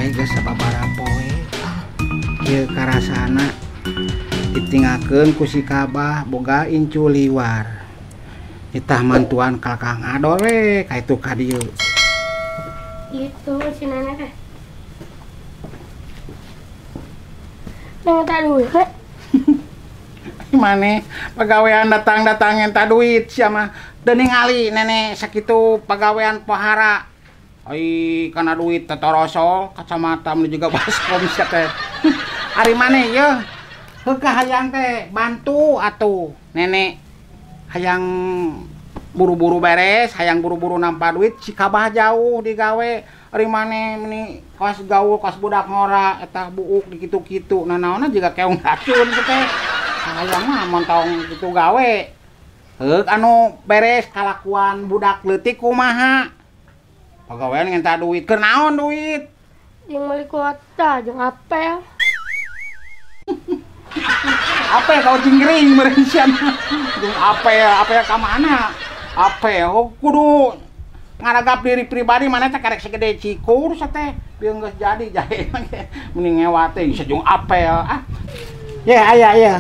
Digawe geus sababaraha poe. Kieu karasana ditinggalkeun ku si Kabah boga incu liwar. Nitah mantuan ka Kang Adol we ka itu ka dieu. Itu si nenek teh. Neng tak duit. Mane pagawean datang-datang eta duit sia mah teu ningali nenek sakitu pagawean pohara. Ai kana duit tetorosol kacamata mun juga baskom sia teh. Ari maneh yeuh heuh hayang teh bantu atuh nenek hayang buru-buru beres, hayang buru-buru nampa duit si Kabah jauh digawe. Ari maneh meni kawas gaul kawas budak ngora eta buuk di kitu-kitu nanaonna jiga keong racun teh. Hayang mah mun tong kitu gawe. Heuk anu beres kalakuan budak leutik kumaha. Pagawean ngenta duit, keur naon duit? Jeung meuli kuota, jeung apel. Apel kau jinggring meureun sia mah. Jeung apel, apel ka mana? Apel kudu ngaragap diri pribadi mana teh karek segede cikur teh bieu geus jadi jahe mending ngewa teh jeung apel ah. Ye aya ye.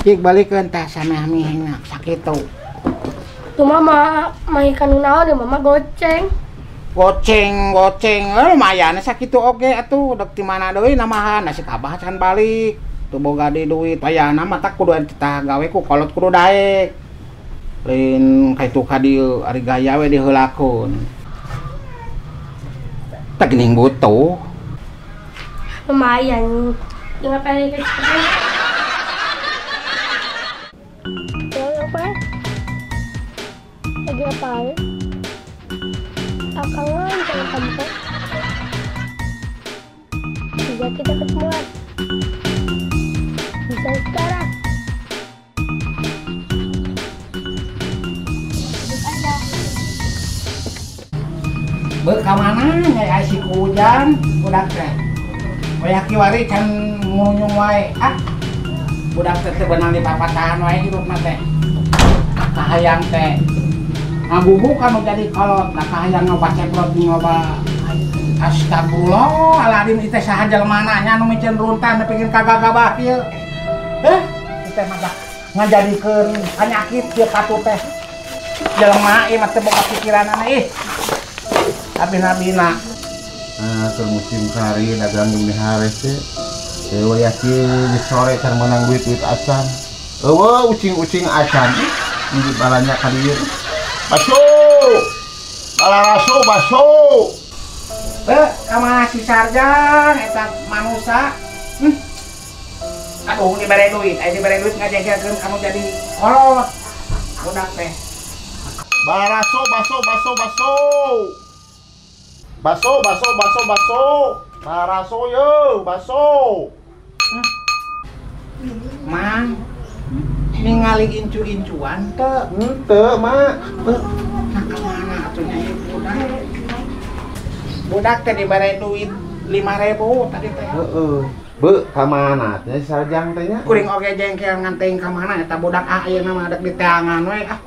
Cik balikeun teh sameh-mehna sakitu. Tuh mama mahi kanu naon ya mama goceng. Goceng goceng lumayan sakitu oge atuh dek ti mana deui namahan si Kabah can balik. Teu boga deui duit payahna mah tak kudu tah gawe ku kolot kudu daek. Lain kaitu ka dieu ari gaya we diheulakeun. Tah geuning butuh. Lumayan. Jeung apa lagi? Apa? Lagi apa? Akang sama kamu kan? Bisa kita ketemuan. Bisa sekarang. Duduk aja. Beuh ka mana nyai si hujan budak teh. Wayah kiwari can ngunyung wae ah. Budak teh teu beunang dipapatahan wae hirupna teh. Kahayang teh ngabubuk anu jadi kolot, nah kahayang ngoba ceprot ngoba astagfirullahaladzim ieu teh saha jelema nya anu miceun runtan nepikeun ka gagabah ieu. Ieu teh mah ngajadikeun panyakit ieu katu teh. Jelema ieu mah teu boga pikiranana ih. Abi-nabina. Nah, keur musim kari dagang meni hares teh. Eueuh yakin sore can meunang duit-duit acan. Eueuh ucing-ucing acan. Ini balanya ka dieu. Baso. Balaraso baso. Ka mana si Sarjan eta manusa? Aduh dibere duit, aya dibere duit ngajegerkeun kamu jadi kolot. Budak teh. Balaraso baso baso baso. Baso baso baso baso. Balaraso yo, baso. Mang, ningali incu-incuan teu? Henteu, Mak. Nah, ka mana atuh nya ieu budak? Budak teh dibere duit 5.000 tadi teh. Heeh. Beuh, ka mana teh Sarjang teh nya? Kuring oge jengkel ngan teuing ka mana eta budak ah ayeuna mah dek diteangan we ah.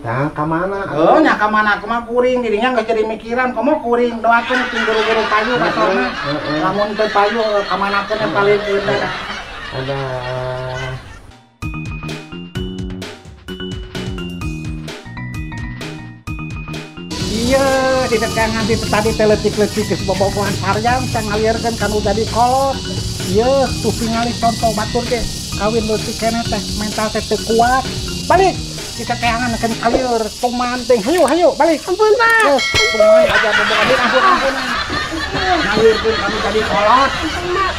Tah ka mana? Heuh nya ka mana kumaha kuring dirinya geus jadi mikiran komo kuring doakeun ting guru-guru payu basona. Lamun teu payu ka manakeun eta palingkeun teh. Ada. Iya, ditekangan di tadi leutik-leutik geus bobogohan Sarjang can ngalieurkeun kanu jadi kolot. Iya, tuh tingali contoh batur ge kawin leutik keneh teh mental teh teu kuat. Balik ditekangan keun kalieur kumaha teh. Hayu hayu balik. Ampun, Pak. Kumaha aja bobogohan ampun-ampunan. Ngalieurkeun kanu jadi kolot. Ampun, Pak.